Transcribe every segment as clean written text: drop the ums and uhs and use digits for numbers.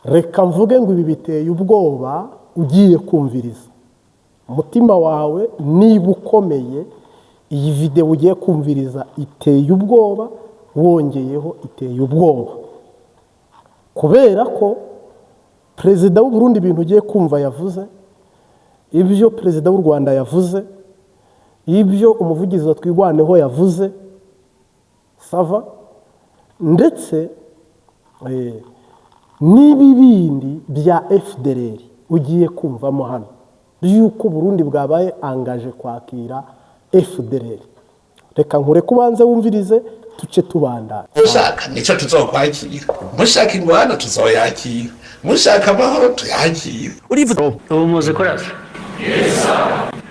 Reka mvuge ngo ibi biteye ubwoba. Ugiye kumviriza umutima wawe niba ukomeye, iyi videwo ugiye kumviriza iteye ubwoba. Wongeyeho iteye ubwoba kubera ko perezida w'u Burundi, ibintu ugiye kumva yavuze, ibyo perezida w'u Rwanda yavuze, ibyo umuvugizi wa Twirwaneho yavuze, ça va, ndetse n'ibibindi bya FDLR ugiye kumvamo hano by'uko Burundi bwabaye engagé kwakira FDLR. Reka nkureke ubanze wumvirize, tuce tubandana. Mushaka nico tuzokwakira, mushaka ingwano tuzoyakira, mushaka amahoro tuyakira. Urivuga. Ubu muzi kurasa,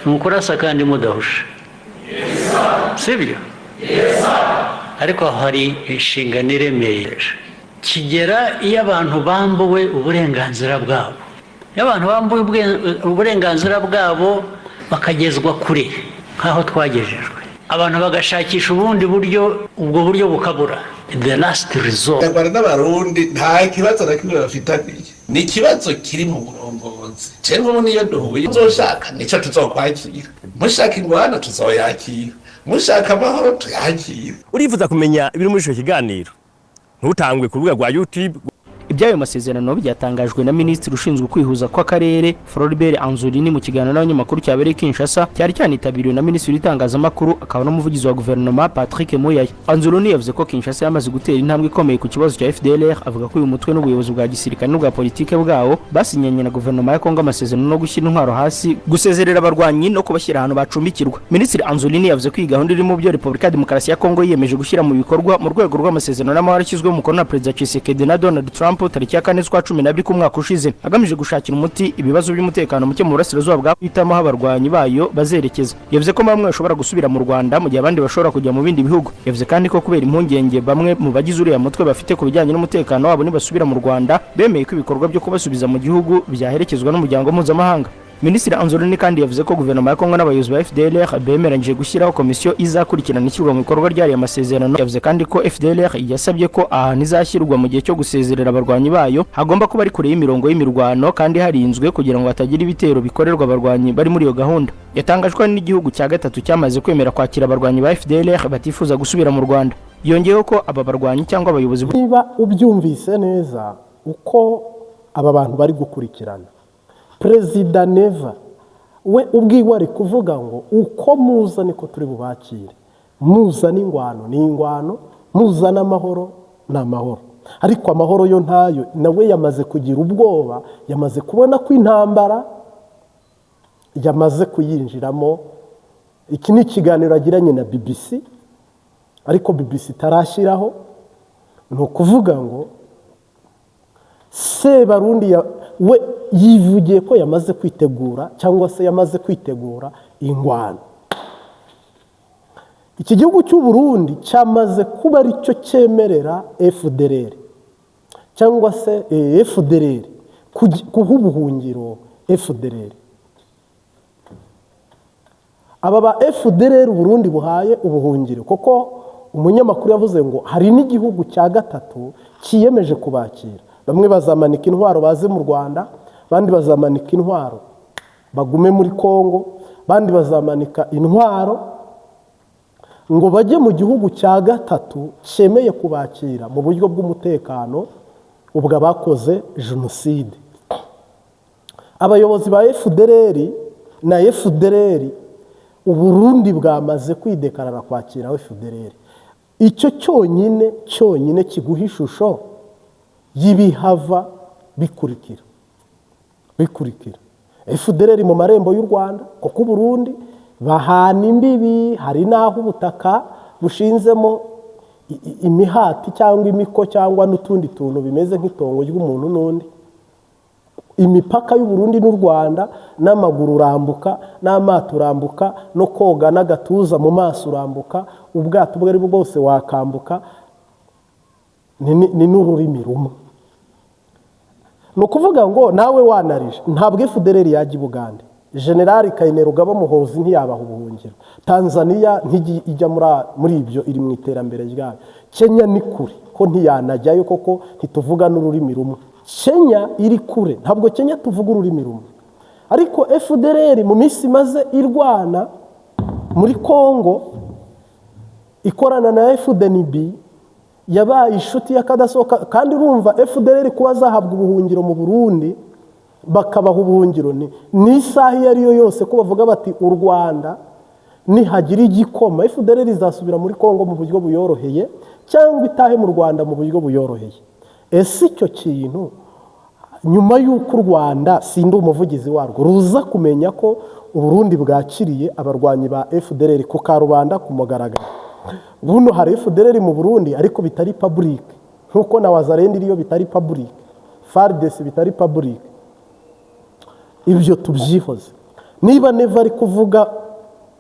mukurasa kandi mudahusha, sibyo? Ariko hari inshingano iremereye kigera iyo abantu bambuwe uburenganzira bwabo, iyo abantu bambuwe uburenganzira bwabo bakagezwa kure nk'aho twagejejwe, abantu bagashakisha ubundi buryo, ubwo buryo bukabura, the last resort. Abanyarwanda n'Abarundi nta kibazo na kimwe bafitaniye, ni ikibazo kiri mu burongozi. Jewe ubu niyo duhuye, muzoshaka nico tuzokwakira, mushaka ingwano tuzoyakira, mushaka amahoro tuyakira. Urifuza kumenya ibiri muri ico kiganiro? Ntutangwe ku rubuga rwa YouTube. Iby'ayo masezerano byatangajwe na minisitiri ushinzwe kwihuza kw'akarere, Floribert Anzolini, mu kiganiro n'abanyamakuru cyabereye i Kinshasa, cyari cyanitabiriwe na minisitiri w'itangazamakuru akaba n'umuvugizi wa guverinoma, Patrick Muyaya. Anzolini yavuze ko Kinshasa yamaze gutera intambwe ikomeye ku kibazo cya FDLR. Avuga ko uyu mutwe n'ubuyobozi bwa gisirikare n'ubwa politike bwawo basinyanye na guverinoma ya Kongo amasezerano no gushyira intwaro hasi, gusezerera abarwanyi no kubashyira ahantu bacumbikirwa. Minisitiri Anzolini yavuze ko iyi gahunda iri mu byo Repubulika ya Demokarasi ya Kongo yiyemeje gushyira mu bikorwa mu rwego rw'amasezerano n'amahoro ashyizweho umukono na Perezida Tshisekedi na Donald Trump tariki ya 4 z'ukwa 12 k'umwaka ushize, agamije gushakira umuti ibibazo by'umutekano muke mu burasirazuba bwa guhitamo aho abarwanyi bayo bazerekeza. Yavuze ko bamwe bashobora gusubira mu Rwanda, mu gihe abandi bashobora kujya mu bindi bihugu. Yavuze kandi ko kubera impungenge bamwe mu bagize uriya mutwe bafite ku bijyanye n'umutekano wabo nibasubira mu Rwanda, bemeye ko ibikorwa byo kubasubiza mu gihugu byaherekezwa n'umuryango mpuzamahanga. Minisitiri Anzolini kandi yavuze ko guverinoma ya Kongo n'abayobozi ba FDLR bemeranyije gushyiraho komisiyo izakurikirana ishyirwa mu bikorwa ry'ariya masezerano. Yavuze kandi ko FDLR yasabye ko ahantu izashyirwa mu gihe cyo gusezerera abarwanyi bayo hagomba kuba ari kure y'imirongo y'imirwano kandi harinzwe, kugira ngo hatagira ibitero bikorerwa abarwanyi bari muri iyo gahunda. Yatangajwe n'igihugu cya gatatu cyamaze kwemera kwakira abarwanyi ba FDLR batifuza gusubira mu Rwanda. Yongeyeho ko aba barwanyi cyangwa abayobozi Niba ubyumvise neza uko aba bantu bari gukurikirana, Perezida Neva we ubwiwe ari kuvuga ngo uko muza niko turi bubakire, muzana ingwano ni ingwano, muzana amahoro ni amahoro. Ariko amahoro yo ntayo, nawe yamaze kugira ubwoba, yamaze kubona ko intambara yamaze kuyinjiramo. Iki ni ikiganiro agiranye na BBC, ariko BBC itarashyiraho. Ni ukuvuga ngo Sebarundi we yivugiye ko yamaze kwitegura, cyangwa se yamaze kwitegura ingwano. Iki gihugu cy'u Burundi cyamaze kuba aricyo cyemerera FDLR, cyangwa se FDLR, guha ubuhungiro FDLR. Aba ba FDLR Burundi buhaye ubuhungiro, kuko umunyamakuru yavuze ngo hari n'igihugu cya gatatu cyiyemeje kubakira. Bamwe bazamanika intwaro baze mu Rwanda, abandi bazamanika intwaro bagume muri Kongo, abandi bazamanika intwaro ngo bajye mu gihugu cya gatatu cyemeye kubakira mu buryo bw'umutekano. Ubwo abakoze jenoside, abayobozi ba FDLR na FDLR, Uburundi bwamaze kwidekarara kwakira FDLR. Icyo cyonyine cyonyine kiguha ishusho y'ibihava bikurikira FDLR mu marembo y'u Rwanda, kuko Uburundi bahana imbibi, hari n'aho ubutaka bushinzemo imihati cyangwa imiko cyangwa n'utundi tuntu bimeze nk'itongo ry'umuntu n'undi. Imipaka y'u Burundi n'u Rwanda, n'amaguru urambuka, n'amato urambuka, no koga n'agatuza mu maso urambuka, ubwato ubwo ari bwo bwose wakambuka, ni n'ururimi rumwe. Ni ukuvuga ngo nawe wanarije, ntabwo FDLR yajya i Bugande. Generali Kainerugaba Muhozi ntiyabaha ubuhungiro. Tanzania ntijya ijya muri ibyo, iri mu iterambere ryayo. Kenya ni kure ko ntiyanajyayo, koko ntituvuga n'ururimi rumwe. Kenya iri kure, ntabwo Kenya tuvuga ururimi rumwe, ariko FDLR mu minsi imaze irwana muri Congo ikorana na FDNB yabaye inshuti y'akadasohoka. Kandi urumva FDLR kuba zahabwa ubuhungiro mu Burundi, bakabaha ubuhungiro ni isaha iyo ari yo yose ko bavuga bati u Rwanda nihagira igikoma FDLR izasubira muri Congo mu buryo buyoroheye cyangwa itahe mu Rwanda mu buryo buyoroheye. Ese icyo kintu, nyuma y'uko u Rwanda, sindi umuvugizi warwo, ruza kumenya ko Uburundi bwakiriye abarwanyi ba FDLR ku karubanda ku mugaragaro, buno hari FDLR mu Burundi ariko bitari public, nk'uko na Wazalendo iriyo bitari public, FARDC bitari public, ibyo tubyihoze. Niba Neva ari kuvuga,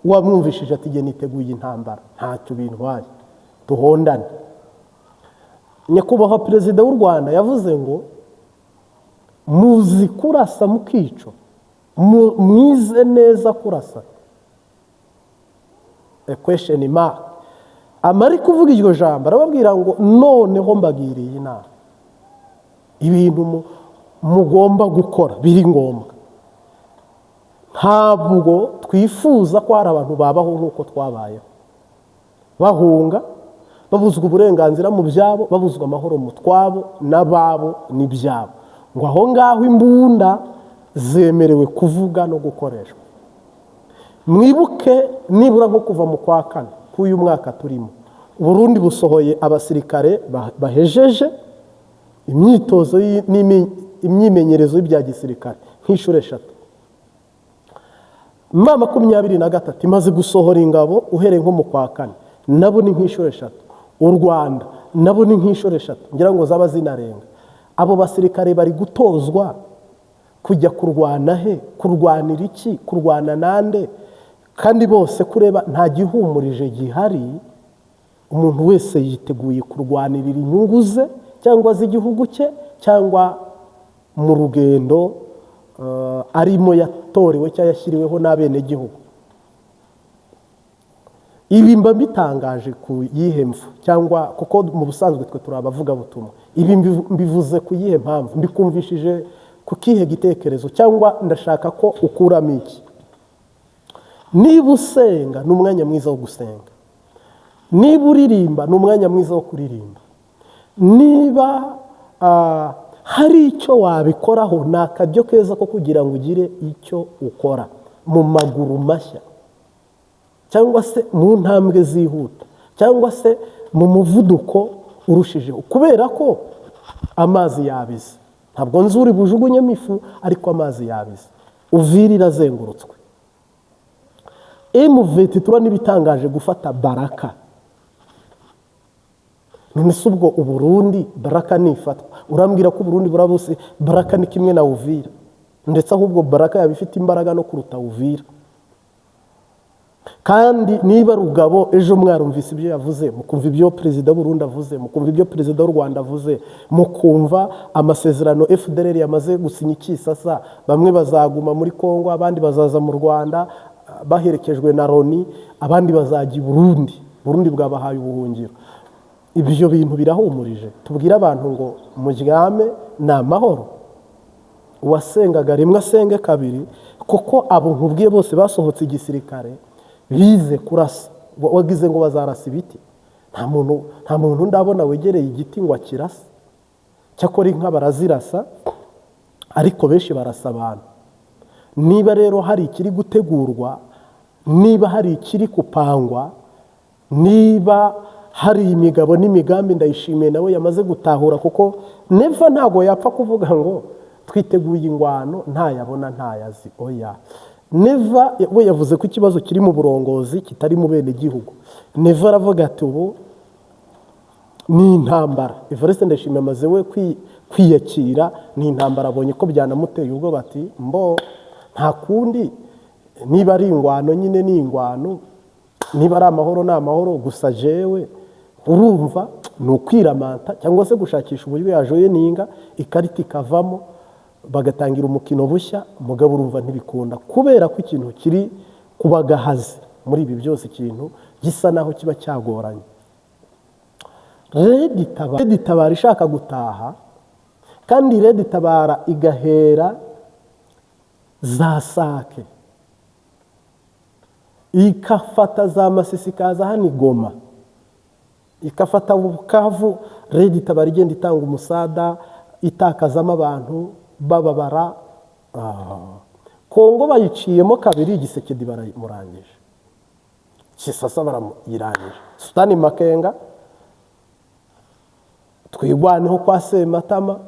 wamwumvishije ati jye niteguye intambara, ntacyo bintwaye, duhondane. Nyakubahwa Perezida w'u Rwanda yavuze ngo muzi kurasa mukico, mwize neza kurasa, a question mark. Amari kuvuga iryo jambo arababwira ngo noneho mbagiriye inama, ibintu mugomba gukora biri ngombwa. Ntabwo twifuza ko hari abantu babaho nk'uko twabayeho, bahunga, babuzwa uburenganzira mu byabo, babuzwa amahoro mu twabo n'ababo n'ibyabo, ngo aho ngaho imbunda zemerewe kuvuga no gukoreshwa. Mwibuke nibura nko kuva mu kwa kane k'uyu mwaka turimo, Burundi busohoye abasirikare bahejeje imyitozo imyimenyerezo y'ibya gisirikare nk'inshuro eshatu. M23 imaze gusohora ingabo uhereye nko mu kwa kane, nabo ni nk'inshuro eshatu. U Rwanda nabo ni nk'inshuro eshatu, ngira ngo zaba zinarenga. Abo basirikare bari gutozwa kujya kurwana he? Kurwanira iki? Kurwana nande? Kandi bose kureba nta gihumurije gihari. Umuntu wese yiteguye kurwanirira inyungu ze cyangwa z'igihugu cye cyangwa mu rugendo arimo yatorewe cyangwa yashyiriweho n'abenegihugu. Ibi mba mbitangaje ku yihe mvu? Cyangwa kuko mu busanzwe twe turi abavugabutumwa, ibi mbivuze ku yihe mpamvu? Mbikumvishije ku kihe gitekerezo? Cyangwa ndashaka ko ukuramo iki? Niba usenga, ni umwanya mwiza wo gusenga. Niba uririmba, ni umwanya mwiza wo kuririmba. Niba hari icyo wabikoraho, ni akaryo keza ko kugira ngo ugire icyo ukora mu maguru mashya, cyangwa se mu ntambwe zihuta, cyangwa se mu muvuduko urushijeho, kubera ko amazi yabize. Ntabwo nzi uri bujugunyemo ifu, ariko amazi yabize. Uvira irazengurutswe. M23 n'ibitangaje gufata Baraka. None se ubwo Uburundi, Baraka nifatwa, urambwira ko Uburundi burabuse? Baraka ni kimwe na Uvira, ndetse ahubwo Baraka yaba ifite imbaraga no kuruta Uvira. Kandi niba Rugabo ejo mwarumvise ibyo yavuze, mukumva ibyo Perezida w'Uburundi avuze, mukumva ibyo Perezida w'u Rwanda avuze, mukumva amasezerano FDLR yamaze gusinya ikisasa, bamwe bazaguma muri Kongo, abandi bazaza mu Rwanda baherekejwe na Loni, abandi bazajya i Burundi, Burundi bwabahaye ubuhungiro, ibyo bintu birahumurije? Tubwire abantu ngo muryame ni amahoro? Uwasengaga rimwe asenge kabiri, kuko abo nkubwiye bose basohotse igisirikare bize kurasa. Wagize ngo bazarasa ibiti? Nta muntu ndabona wegereye igiti ngo akirase. Cyakora inka barazirasa, ariko benshi barasa abantu. Niba rero hari ikiri gutegurwa, niba hari ikiri kupangwa, niba hari imigabo n'imigambi Ndayishimiye nawe yamaze gutahura, kuko Neva ntabwo yapfa kuvuga ngo twiteguye ingwano ntayabona, ntayazi, oya. Neva we yavuze ko ikibazo kiri mu burongozi, kitari mu bene gihugu. Neva aravuga ati ubu ni intambara. Evariste Ndayishimiye amaze we kwiyakira, ni intambara, abonye ko byanamuteye ubwoba, ati mbo nta kundi, niba ari ingwano nyine ni ingwano, niba ari amahoro ni amahoro. Gusa jewe urumva ni ukwiramanta cyangwa se gushakisha uburyo yajoyininga ikarita ikavamo, bagatangira umukino bushya. Mugabo urumva ntibikunda, kubera ko ikintu kiri kuba gahazi muri ibi byose, ikintu gisa naho kiba cyagoranye. RED Tabara ishaka gutaha. Kandi RED Tabara igahera za Sake, ikafata za Masisi, ikaza hano i Goma, ikafata Bukavu. RED Tabara igenda itanga umusada, itakazamo abantu bababara. Kongo bayiciyemo kabiri, Tshisekedi baramurangije, Kisasa baramuyirangije, Sultani Makenga, Twirwaneho kwa Sematama,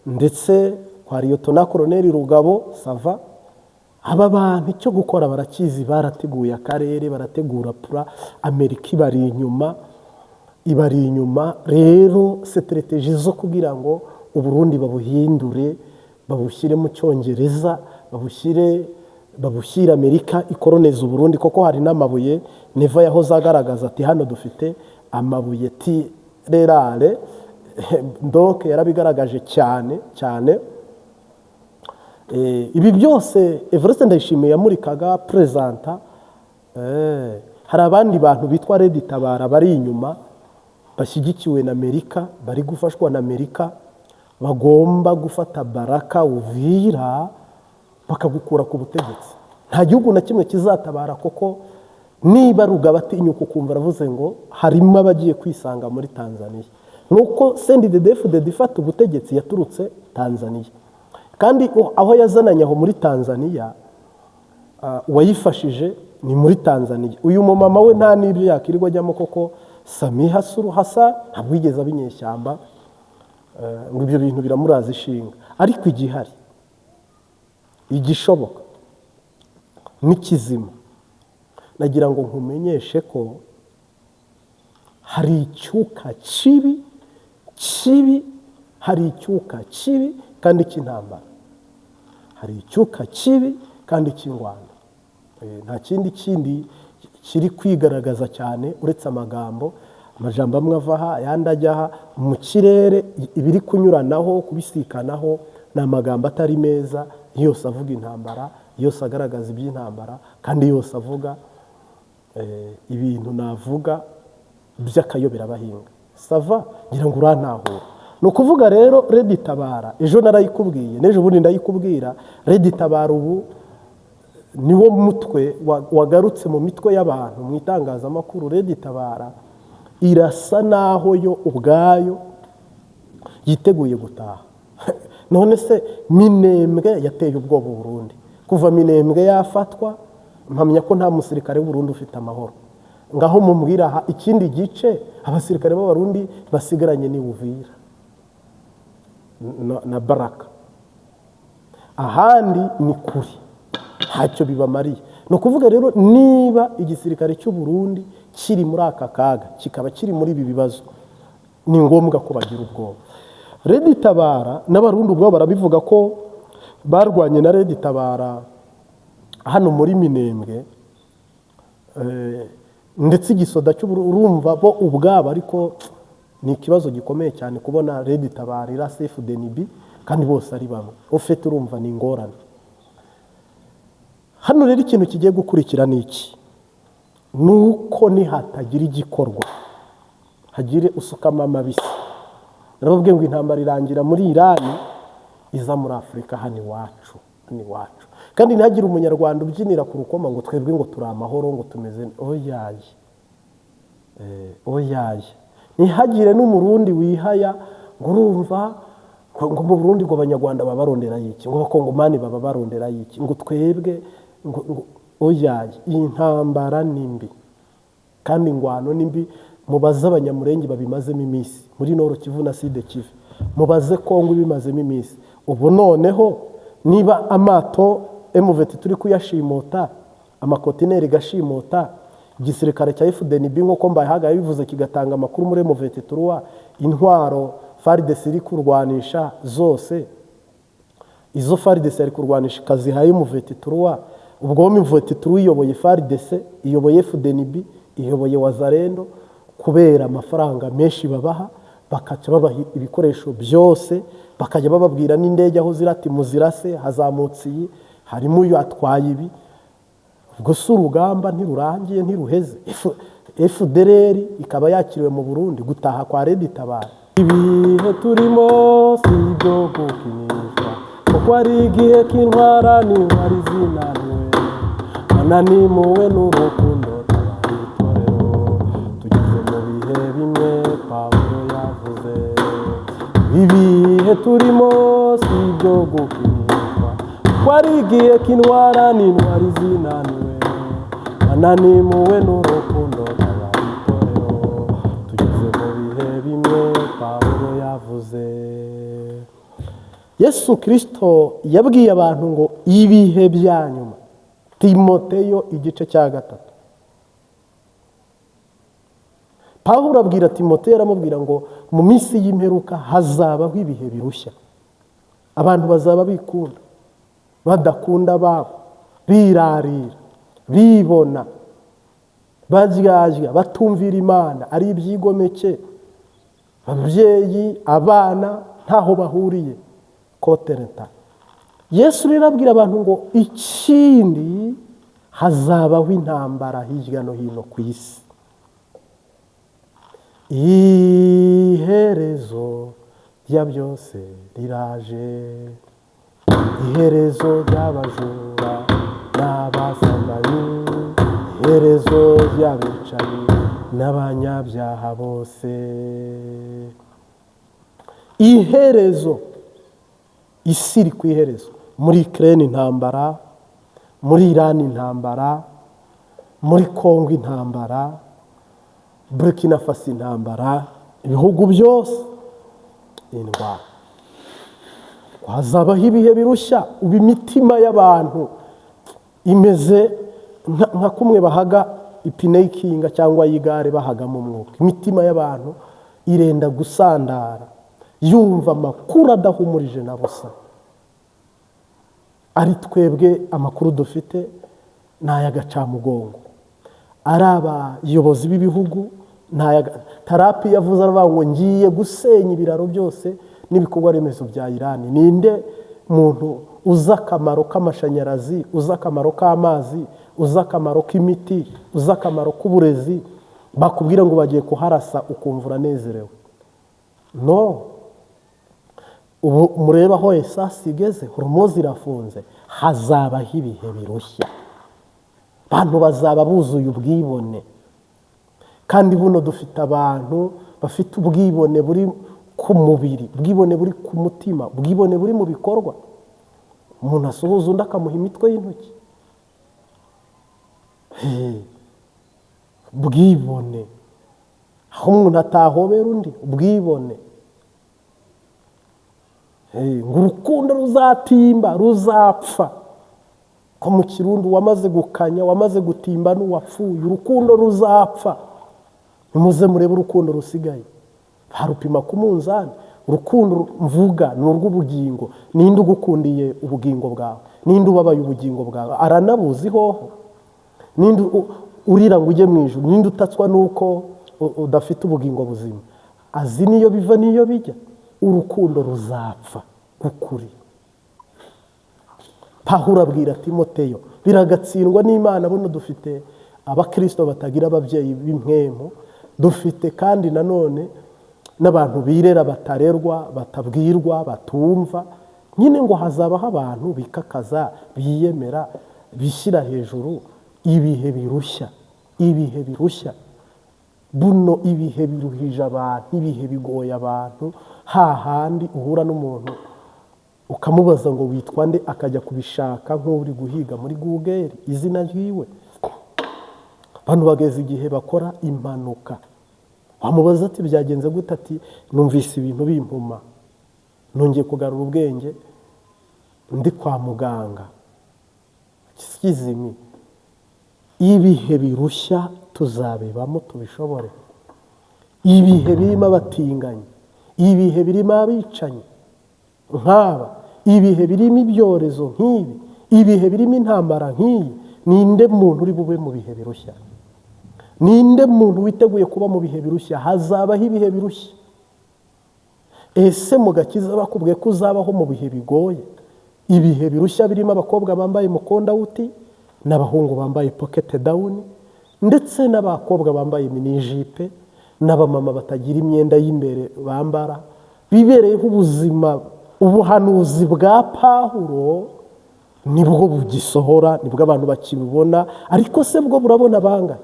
ndetse kwa Liyotona Koroneri Rugabo. Ça va, aba bantu icyo gukora barakizi, barateguye akarere, barategura plan. Amerika ibari inyuma, ibari inyuma. Rero stratégie zo kugira ngo Uburundi babuhindure, babushyire mu Cyongereza, babushyire Amerika ikoroneza Uburundi, kuko hari n'amabuye Neva yahoze agaragaza ati: "Hano dufite amabuye très rare." Donc yarabigaragaje cyane cyane. Ibi byose Evariste Ndayishimiye yamurikaga perezanta. Hari abandi bantu bitwa RED Tabara bari inyuma, bashyigikiwe na Amerika, bari gufashwa na Amerika, bagomba gufata Baraka, Uvira, bakagukura ku butegetsi. Nta gihugu na kimwe kizatabara, kuko niba Rugaba atinyuka ukumva aravuze ngo harimo abagiye kwisanga muri Tanzania, nuko CNDD-FDD ifata ubutegetsi yaturutse Tanzania, kandi aho yazananye aho muri Tanzania, uwayifashije ni muri Tanzania. Uyu mumama we nta n'ibyo yakirirwa ajyamo, koko Samia Suluhu Hassan ntabwo yigeze aba inyeshyamba, ngo ibyo bintu biramuraza ishinga. Ariko igihari, igishoboka n'ikizima, nagira ngo nkumenyeshe ko hari icyuka kibi kibi, hari icyuka kibi kandi cy'intambara, hari icyuka kibi kandi cy'ingwano. Nta kindi kindi kiri kwigaragaza cyane uretse amagambo, amajambo amwe ava aha, ayandi ajya aha mu kirere, ibiri kunyuranaho, kubisikanaho, ni amagambo atari meza, yose avuga intambara, yose agaragaza iby'intambara, kandi yose avuga ibintu navuga by'akayoberabahinga. Ça va, ngira ngo urantahura. Ni ukuvuga rero, RED Tabara ejo narayikubwiye, n'ejo bundi ndayikubwira. RED Tabara ubu niwo mutwe wagarutse mu mitwe y'abantu mu itangazamakuru. RED Tabara irasa naho yo ubwayo yiteguye gutaha. None se Minembwe yateye ubwoba Burundi? Kuva Minembwe yafatwa, mpamya ko nta musirikare w'Uburundi ufite amahoro. Ngaho mubwira aha, ikindi gice abasirikare b'Abarundi basigaranye ni Uvira na Baraka, ahandi ni kuri ntacyo bibamariye. Ni ukuvuga rero, niba igisirikare cy'u Burundi kiri muri aka kaga, kikaba kiri muri ibi bibazo, ni ngombwa ko bagira ubwoba. RED Tabara n'Abarundi ubwabo barabivuga ko barwanye na RED Tabara hano muri Minembwe, ndetse igisoda cy'urumva bo ubwabo. Ariko ni ikibazo gikomeye cyane kubona RED Tabara irasa FDNB kandi bose ari bamwe. Ufite, urumva ni ingorane. Hano rero ikintu kigiye gukurikira ni iki? Ni uko nihatagira igikorwa, hagire usukamo amabisi. Narababwiye ngo intambara irangira muri Irani, iza muri Afurika hano iwacu, hano iwacu. Kandi ntihagire Umunyarwanda ubyinira ku rukoma ngo twebwe ngo turi amahoro, ngo tumeze, oyaye. Oyaye. Ntihagire n'Umurundi wihaya ngo urumva ngo mu Burundi ngo Abanyarwanda baba barondera iki, ngo Abakongomani baba barondera iki, ngo twebwe ngo oyaye. Iyi ntambara ni mbi kandi ingwano ni mbi. Mubaze Abanyamurenge babimazemo iminsi muri Nord Kivu na Sud Kivu, mubaze Kongo ibimazemo iminsi. Ubu noneho niba amato M23 turi kuyashimuta, amakontineri gashimuta, igisirikare cya FDNB nk'uko mbahaga bivuze kigatanga amakuru muri M23, intwaro FARDC iri kurwanisha zose, izo FARDC ari kurwanisha ikaziha M23. Ubwo M23 iyoboye FARDC, iyoboye FDNB, iyoboye Wazalendo, kubera amafaranga menshi babaha, bakaca babaha ibikoresho byose, bakajya bababwira n'indege aho ziri, ati: "Muzirase, hazamutse iyi, harimo uyu atwaye ibi." Ubwo si urugamba ntirurangiye, ntiruheze? FDLR ikaba yakiriwe mu Burundi, gutaha kwa RED Tabara. Ibihe turimo si ibyo gukinishwa, kuko ari igihe k'intwara n'intwari zinaniwe, bananimuwe n'urukundo tabara itorero. Tugeze mu bihe bimwe Pawulo yavuze. Ibihe turimo si ibyo gukinishwa, kuko ari igihe k'intwara n'intwari zinaniwe, bananimuwe n'urukundo tabara itorero. Tugeze mu bihe bimwe Pawulo yavuze. Yesu Kirisito yabwiye abantu ngo ibihe bya nyuma, Timoteyo igice cya 3. Pawulo abwira Timoteyo, aramubwira ngo mu minsi y'imperuka hazabaho ibihe birushya, abantu bazaba bikunda, badakunda ababo, birarira, bibona, baryarya, batumvira Imana, ari ibyigomeke, ababyeyi, abana ntaho bahuriye kotereta. Yesu rero abwira abantu ngo ikindi hazabaho intambara hirya no hino ku isi. Iherezo rya byose riraje, iherezo ry'abajura n'abasambanyi, iherezo ry'abicanyi n'abanyabyaha bose. Iherezo, isi iri ku iherezo. Muri Ukraine intambara, muri Iran intambara, muri Congo intambara, Burkina Faso intambara, ibihugu byose indwara. Hazabaho ibihe birushya. Ubu imitima y'abantu imeze nka kumwe bahaga ipine y'ikinga cyangwa y'igare bahagamo umwuka. Imitima y'abantu irenda gusandara, yumva amakuru adahumurije na busa. Ari twebwe amakuru dufite ni ay'agacamugongo, ari abayobozi b'ibihugu. Tarapi yavuze aravuga ngo ngiye gusenya ibiraro byose n'ibikorwa remezo bya Irani. Ninde muntu uzi akamaro k'amashanyarazi, uzi akamaro k'amazi, uzi akamaro k'imiti, uzi akamaro k'uburezi, bakubwira ngo bagiye kuharasa ukumva uranezerewe? No ubu mureba aho esasi igeze, Hormozi irafunze. Hazabaho ibihe birushya, abantu bazaba buzuye ubwibone. Kandi buno dufite abantu bafite ubwibone buri ku mubiri, ubwibone buri ku mutima, ubwibone buri mu bikorwa. Umuntu asuhuza undi akamuha imitwe y'intoki. Ubwibone, aho umuntu atahobera undi, ubwibone. Ngo urukundo ruzatimba, ruzapfa. Ko mu Kirundi wamaze gukanya, wamaze gutimba n'uwapfuye, urukundo ruzapfa. Nimuze murebe urukundo rusigaye, barupima ku munzani. Urukundo mvuga ni urw'ubugingo. Ninde ugukundiye ubugingo bwawe? Ninde ubabaye ubugingo bwawe? Aranabuzi hoho. Ninde urira ngo ujye mu ijuru? Ninde utatswa nuko udafite ubugingo buzima? Azi niyo biva niyo bijya. Urukundo ruzapfa kukuri. Pawulo abwira Timoteyo, biragatsindwa n'Imana. Buno dufite abakristo batagira ababyeyi b'impwemu, dufite kandi nanone n'abantu birera batarerwa, batabwirwa, batumva. Nyine ngo hazabaho abantu bikakaza, biyemera, bishyira hejuru. Ibihe birushya, ibihe birushya. Buno ibihe biruhije abantu, ibihe bigoye abantu. Hahandi uhura n'umuntu ukamubaza ngo witwa nde, akajya kubishaka nk'uri guhiga muri Google izina ryiwe. Abantu bageze igihe bakora impanuka, wamubaza ati byagenze gute? Ati numvise ibintu bimpuma, nongeye kugarura ubwenge ndi kwa muganga. Kizimi, ibihe birushya tuzabibamo tubishobore. Ibihe birimo abatinganyi, ibihe birimo abicanyi nk'aba, ibihe birimo ibyorezo nk'ibi, ibihe birimo intambara nk'iyi. Ninde muntu uri bube mu bihe birushya? Ninde muntu witeguye kuba mu bihe birushya? Hazabaho ibihe birushya. Ese mu gakiza bakubwiye ko uzabaho mu bihe bigoye? Ibihe birushya birimo abakobwa bambaye mukondawuti n'abahungu bambaye pocket down, ndetse n'abakobwa bambaye mini-jupe, N'abamama batagira imyenda y'imbere bambara, bibereyeho ubuzima. Ubuhanuzi bwa Pawulo nibwo bugisohora, nibwo abantu bakibubona. Ariko se bwo burabona bangahe?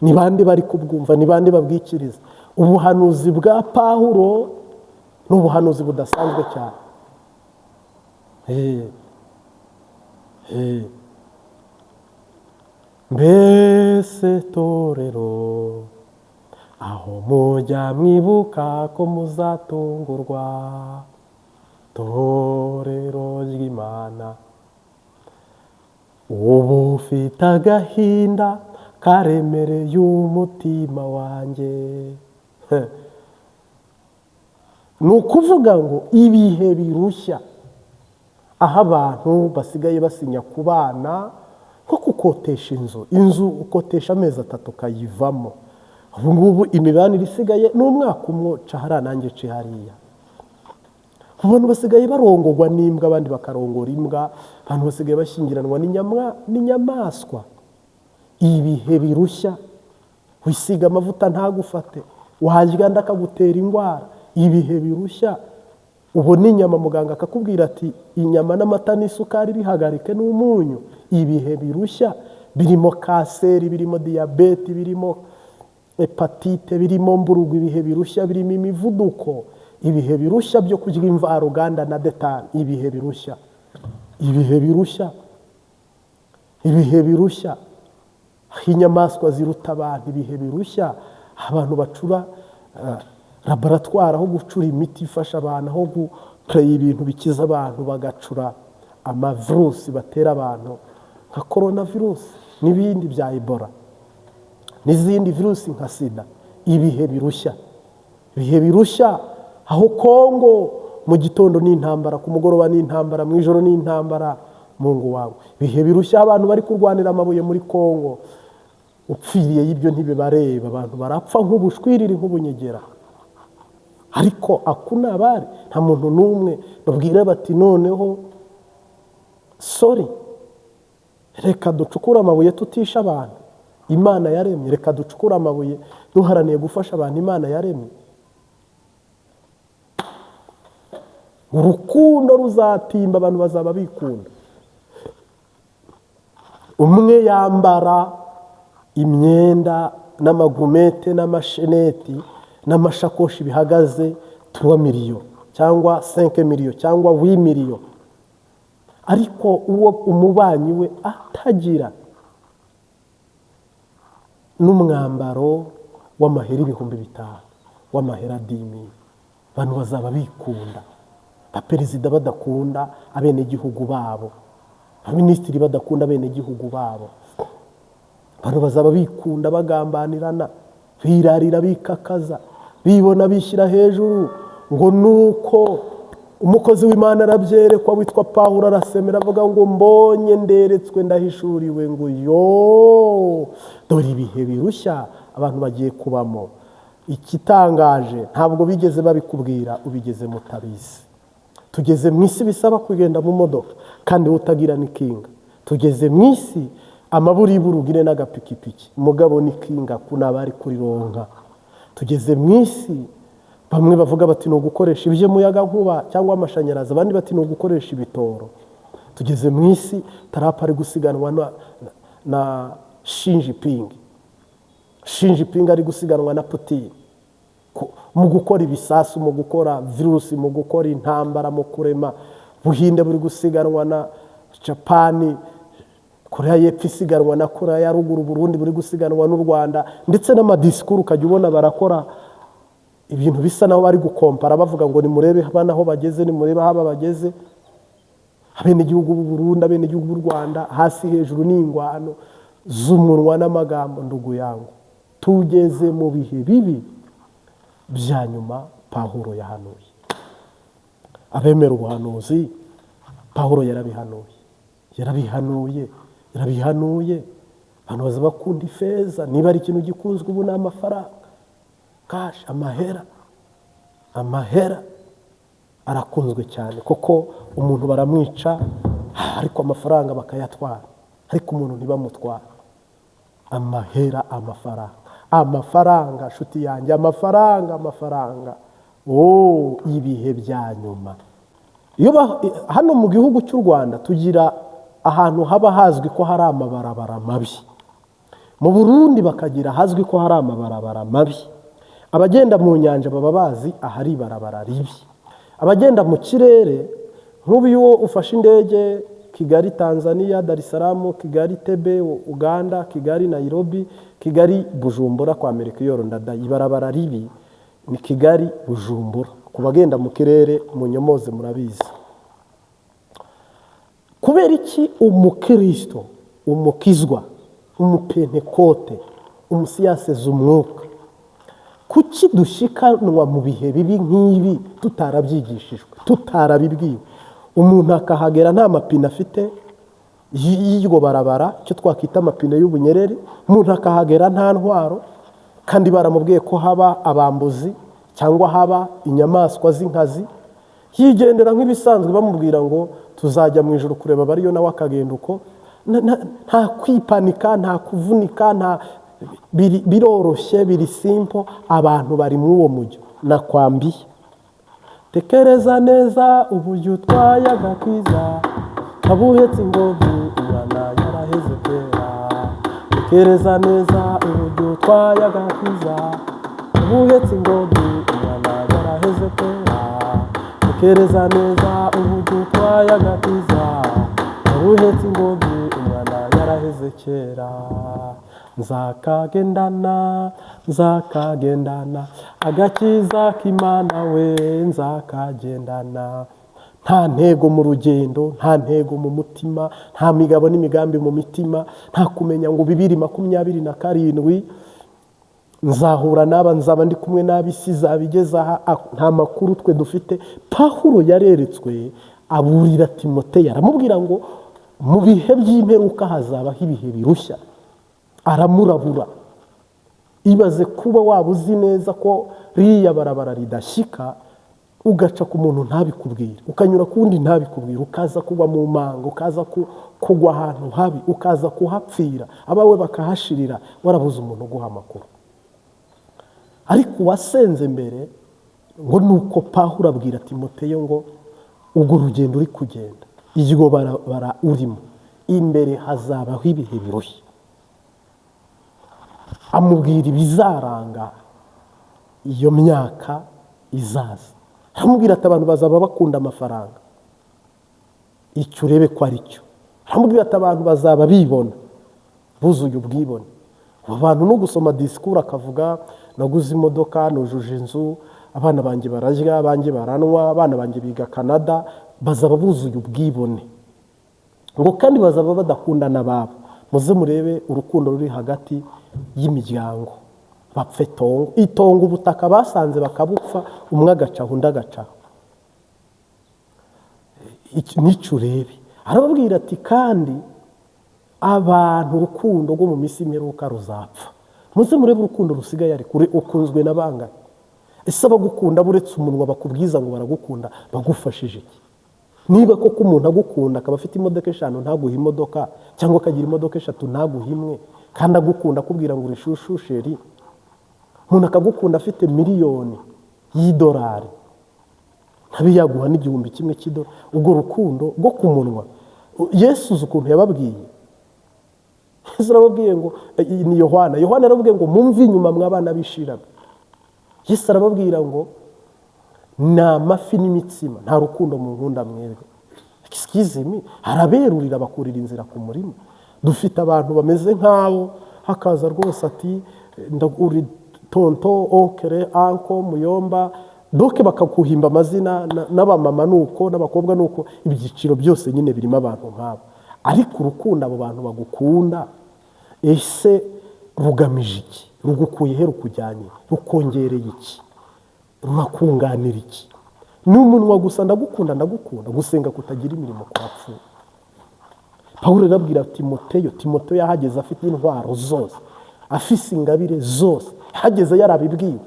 Ni bande bari kubwumva? Ni bande babwikiriza? Ubuhanuzi bwa Pawulo ni ubuhanuzi budasanzwe cyane. Mbese torero, aho mujya mwibuka ko muzatungurwa? Torero ry'Imana, ubu ufite agahinda karemereye umutima wanjye. Ni ukuvuga ngo ibihe birushya, aho abantu basigaye basinya ku bana nko gukotesha inzu, inzu ukotesha amezi 3 ukayivamo. Ubu ngubu imibanire isigaye ni umwaka umwe, ca hariya nanjye ci hariya. Abantu basigaye barongorwa n'imbwa, abandi bakarongora imbwa. Abantu basigaye bashyingiranwa n'inyamaswa. Ibihe birushya, wisiga amavuta ntagufate, warya akagutera indwara. Ibihe birushya, ubona inyama muganga akakubwira ati inyama n'amata n'isukari bihagarike n'umunyu. Ibihe birushya birimo kanseri, birimo diyabete, birimo hepatite, birimo mburugu. Ibihe birushya birimo imivuduko. Ibihe birushya byo kurya imvaruganda na detani. Ibihe birushya, ibihe birushya, ibihe birushya, aho inyamaswa ziruta abantu. Ibihe birushya, abantu bacura laboratwari aho gucura imiti ifasha abantu, aho gukorera ibintu bikiza abantu, bagacura amavirusi batera abantu nka korona virusi n'ibindi bya Ebola n'izindi virusi nka sida. Ibihe birushya, ibihe birushya, aho Kongo mu gitondo ni intambara, ku mugoroba ni intambara, mu ijoro ni intambara. Mungu wawe, ibihe birushya, abantu bari kurwanira amabuye muri Kongo, upfiriye y'ibyo ntibibareba. Abantu barapfa nk'ubushwiriri, nk'ubunyegera. Ariko akuna abari nta muntu n'umwe babwira bati noneho sorry, reka ducukure amabuye tutisha abantu Imana yaremye, reka ducukure amabuye duharaniye gufasha abantu Imana yaremye. Urukundo ruzatimba, abantu bazaba bikunda. Umwe yambara imyenda n'amagumete n'amasheneti n'amashakoshi bihagaze 3 miliyo cyangwa 5 miliyo cyangwa 8 miliyo, ariko uwo umubanyi we atagira n'umwambaro w'amahera 5,000, w'amahera 10,000. Abantu bazaba bikunda, abaperezida badakunda abenegihugu babo, abaminisitiri badakunda abenegihugu babo. Abantu bazaba bikunda, bagambanirana, birarira, bikakaza, bibona, bishyira hejuru ngo nuko umukozi w'Imana arabyerekwa witwa Pawulo arasemera avuga ngo mbonye nderetswe ndahishuriwe ngo yo dore ibihe birushya abantu bagiye kubamo. Ikitangaje ntabwo bigeze babikubwira, ubigeze mutabizi. Tugeze mu isi bisaba kugenda mu modoka kandi utagira n'ikinga. Tugeze mu isi amaburiburu ugire n'agapikipiki, mugabo n'ikinga kuna bari kurironka. Tugeze mu isi bamwe bavuga bati ni ugukoresha iby'umuyaga nkuba cyangwa amashanyarazi, abandi bati ni ugukoresha ibitoro. Tugeze mu isi Trump ari gusiganwa na Xi Jinping, Xi Jinping ari gusiganwa na Putin mu gukora ibisasu, mu gukora virusi, mu gukora intambara, mu kurema. Buhinde buri gusiganwa na Japani, Korea y'Epfo isiganwa na Korea ya Ruguru, Burundi buri gusiganwa n'u Rwanda, ndetse n'amadisikuru ukajya ubona barakora ibintu bisa naho bari gukompara, bavuga ngo nimurebe bana aho bageze, nimurebe aho bageze. Abenegihugu b'u Burundi, abenegihugu b'u Rwanda, hasi hejuru n'ingwano z'umunwa n'amagambo. Ndugu yangu, tugeze mu bihe bibi bya nyuma Pawulo yahanuye. Abemera ubuhanuzi, Pawulo yarabihanuye, yarabihanuye, yarabihanuye. Abantu baza bakunda ifeza, niba ari ikintu gikunzwe ubu ni amafaranga, kashi, amahera. Amahera arakunzwe cyane kuko umuntu baramwica ariko amafaranga bakayatwara, ariko umuntu ntibamutwara. Amahera, amafaranga, Amafaranga, nshuti yanjye, amafaranga, amafaranga. Oh, ibihe bya nyuma. Iyo hano mu gihugu cy'u Rwanda tugira ahantu haba hazwi ko hari amabarabara mabi, mu Burundi bakagira ahazwi ko hari amabarabara mabi. Abagenda mu nyanja baba bazi ahari ibarabara ribi. Abagenda mu kirere, nk'ubu iyo ufashe indege Kigali Tanzania, Dar es Salaam, Kigali Tebe Uganda, Kigali Nairobi, Kigali Bujumbura kwa Melchior Ndadaye, ibarabara ribi ni Kigali Bujumbura. Ku bagenda mu kirere munyomoze, murabizi. Kubera iki umukristo, umukizwa, umupentekote, umusiyaseza umwuka, kuki dushikanwa mu bihe bibi nk'ibi tutarabyigishijwe, tutarabibwiwe? Umuntu akahagera nta mapine afite y'iryo barabara, icyo twakwita amapine y'ubunyereri. Umuntu akahagera nta ntwaro, kandi baramubwiye ko haba abambuzi cyangwa haba inyamaswa z'inkazi. Yigendera nk'ibisanzwe, bamubwira ngo tuzajya mu ijoro kureba abariyo, nawe akagenda uko. Nta kwipanika, nta kuvunika, nta biroroshye, biri simple. Abantu bari muri uwo mujyo. Nakwambiye, tekereza neza uburyo utwaye agakiza, kabuhetse ingobyi, umwana yaraheze kera. Tekereza neza uburyo utwaye agakiza, kabuhetse ingobyi, umwana yaraheze kera. Tekereza neza uburyo utwaye agakiza, kabuhetse ingobyi, umwana yaraheze kera. Nzakagendana, nzakagendana agakiza k'Imana we, nzakagendana. Nta ntego mu rugendo, nta ntego mu mutima, nta migabo n'imigambi mu mitima, nta kumenya ngo 2027 nzahura n'aba, nzaba ndi kumwe n'ab'isi zabigeze aha. Nta makuru twe dufite. Pawulo yareretswe, aburira Timoteyo, aramubwira ngo mu bihe by'imperuka hazabaho ibihe birushya, aramurabura. Ibaze kuba waba uzi neza ko ririya barabara ridashyika, ugaca ku muntu ntabikubwire, ukanyura ku wundi ntabikubwire, ukaza kugwa mu manga, ukaza kugwa ahantu habi, ukaza kuhapfira, abawe bakahashirira, warabuze umuntu uguha amakuru. Ariko uwasenze mbere ngo ni uko Pawulo abwira Timoteyo ngo urwo rugendo uri kugenda, iryo barabara urimo, imbere hazabaho ibihe birushya. Amubwira ibizaranga iyo myaka izaza. Aramubwira ati abantu bazaba bakunda amafaranga, icyo urebe ko ari cyo. Aramubwira ati abantu bazaba bibona, buzuye ubwibone. Abo bantu no gusoma disikuru akavuga naguze imodoka, nujuje inzu, abana banjye bararya, abanjye baranywa, abana banjye biga Canada, bazaba buzuye ubwibone. Ngo kandi bazaba badakunda n'ababo. Muze murebe urukundo ruri hagati y'imiryango, bapfa itongo, itongo, ubutaka basanze bakabupfa, umwe agacaho undi agacaho. N'icyo urebe. Arababwira ati kandi abantu urukundo rwo mu minsi y'imperuka ruzapfa. Muze murebe urukundo rusigaye ari kure, ukunzwe na bangahe? Ese abagukunda buretse umunwa bakubwiza ngo baragukunda, bagufashije iki? Niba koko umuntu agukunda akaba afite imodoka 5 ntaguhe imodoka, cyangwa akagira imodoka 3 ntaguhe imwe, kandi agukunda akubwira ngo uri chouchou chéri. Umuntu akagukunda afite miliyoni y'idolari ntabe yaguha n'1000 cy'idolari, ubwo rukundo rwo ku munwa. Yesu uzi ukuntu yababwiye? Yesu arababwiye ngo ni Yohana, Yohana arababwiye ngo mumve inyuma mw'abana b'ishiraga. Yesu arababwira ngo ni amafi n'imitsima, nta rukundo mu nkunda mwebwe. Excuse me, araberurira bakurira inzira ku murima. Dufite abantu bameze nk'abo, hakaza rwose ati uri tonton, oncle, uncle, muyomba, doke, bakakuhimba amazina. N'abamama ni uko, n'abakobwa ni uko, ibyiciro byose nyine birimo abantu nk'abo. Ariko urukundo abo bantu bagukunda, ese rugamije iki? Rugukuye he? Rukujyanye, rukongereye iki? Rurakunganira iki? Ni umunwa gusa, ndagukunda, ndagukunda. Gusenga kutagira imirimo kurapfuye. Pawulo arabwira Timoteyo, Timoteyo yahageze afite intwaro zose, afise ingabire zose, yahageze yarabibwiwe.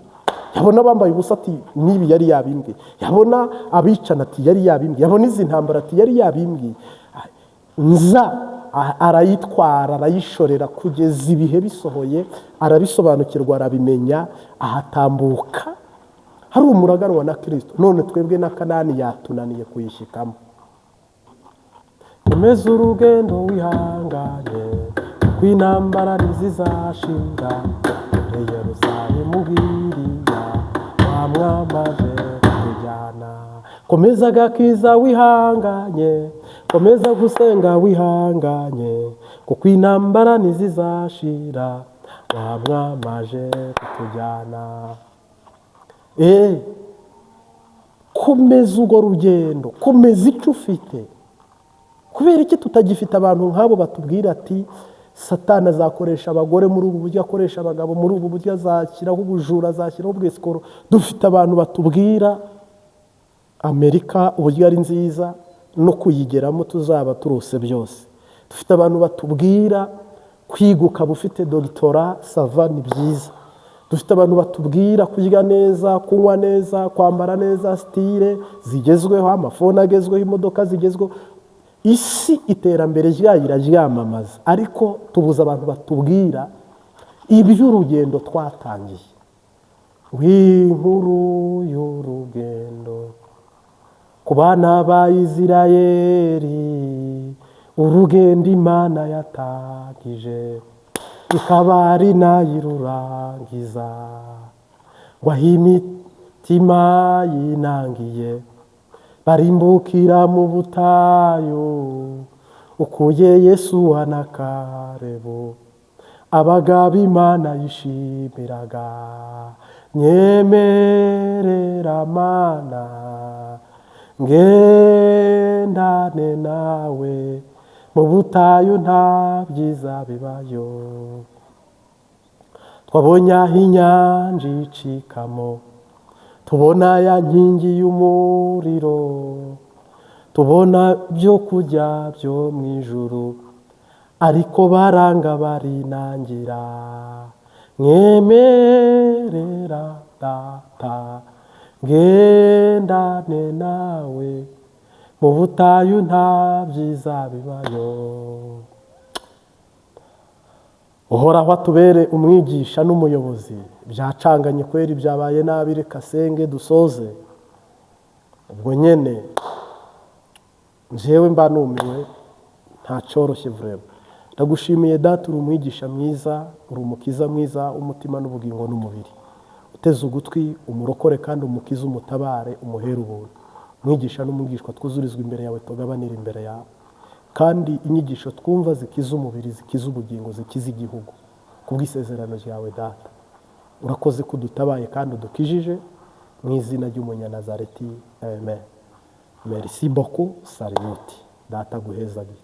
Yabona abambaye ubusa ati n'ibi yari yabimbwiye, yabona abicana ati yari yabimbwiye, yabona izi ntambara ati yari yabimbwiye. Nza arayitwara, arayishorera kugeza ibihe bisohoye, arabisobanukirwa, arabimenya, ahatambuka hari umuraganwa na Kirisito. None twebwe na Kanani yatunaniye kuyishyikamo. Komeza urugendo wihanganye, kuko intambara ntizizashira. Yerusalemu biriya wamwamaje kujyana. Komeza agakiza wihanganye, komeza gusenga wihanganye, kuko intambara ntizizashira, wamwamaje kutujyana. Komeza urwo rugendo, komeza icyo ufite. Kubera iki tutagifite abantu nk'abo batubwira ati Satani azakoresha abagore muri ubu buryo, akoresha abagabo muri ubu buryo, azashyiraho ubujura, azashyiraho ubwesikoro? Dufite abantu batubwira Amerika uburyo ari nziza no kuyigeramo tuzaba turose byose. Dufite abantu batubwira kwiga ukaba ufite doctorat, ça va, ni byiza. Dufite abantu batubwira kurya neza, kunywa neza, kwambara neza, style zigezweho, amafone agezweho, imodoka zigezweho. Isi iterambere ryayo iraryamamaza, ariko tubuze abantu batubwira iby'urugendo twatangiye. W'inkuru y'urugendo ku bana ba Isirayeli, urugendo Imana yatangije ikaba ari nayirurangiza, ngo aho imitima yinangiye barimbukira mu butayu, ukuye Yesu na Karebu, abagabo Imana yishimiraga. Nyemerera Mana ngendane nawe, mu butayu nta byiza bibayo. Twabonye aho inyanja icikamo, tubona ya nkingi y'umuriro, tubona byo kurya byo mu ijuru, ariko baranga barinangira. Mwemerera Data ngendane nawe, mu butayu nta byiza bibayo. Uhoraho atubere umwigisha n'umuyobozi. Byacanganye kweri, byabaye nabi, reka senge dusoze. Ubwo nyene njyewe mba numiwe, nta cyoroshye vraiment. Ndagushimiye Data, uri umwigisha mwiza, uri umukiza mwiza w'umutima n'ubugingo n'umubiri. Uteze ugutwi umurokore kandi umukize, umutabare, umuhere ubuntu. Umwigisha n'umwigishwa twuzurizwa imbere yawe, tugabanire imbere yawe, kandi inyigisho twumva zikiza umubiri, zikiza ubugingo, zikiza igihugu, kubw'isezerano ryawe. Data, urakoze ko udutabaye kandi udukijije, mu izina ry'Umunyanazareti, amen. Merci beaucoup, salut. Data guhezagire.